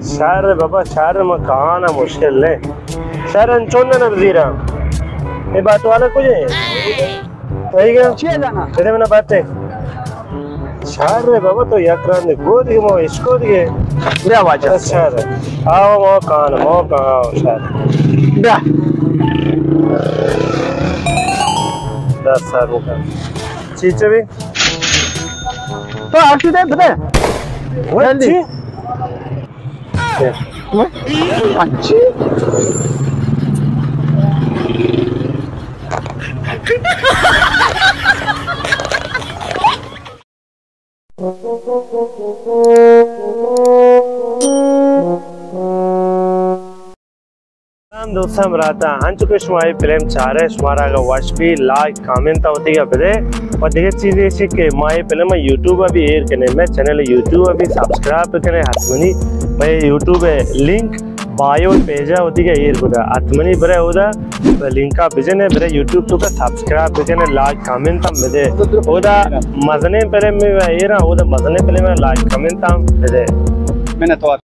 شر بابا، شر، ما کانا مشکل نے۔ شر انچون نہ بزیرا۔ اے بات والا کجے؟ صحیح گیا؟ چیے جانا؟ بدے منا باتے۔ شر بابا، تو یک رند گود گے، ما اشکو دے۔ بیا واجہ۔ شر۔ آو ما کان، ما کان، آو شر۔ بیا۔ دس سال کا۔ چیچے بھی؟ تو آشی دے بدے۔ جلدی۔ چی؟ پنچی۔ سلام دوستاں براتاں، انچو کہ شما اے فلم چارے، شمارا اگا وش بی، لائک، کامنٹ وتی گا بدے۔ و دیگہ چیز ایشی کہ ما اے فلم یوٹیوب بھی ایر کنے، مئے چینل یوٹیوب بھی سبسکرائب بکنے حتمنی۔ مئے یوٹیوب لنک بایو پیجا وتی گا ایر کتا، حتمنی برے اودا لنکا بجنے، برے یوٹیوب تو کا سبسکرائب بکنے، لائک، کامنٹ ہم بدے۔ اودا مزنے فلم میں ایرا، اودا مزنے فلم میں لائک، کامنٹ ہم بدے۔ منتوار۔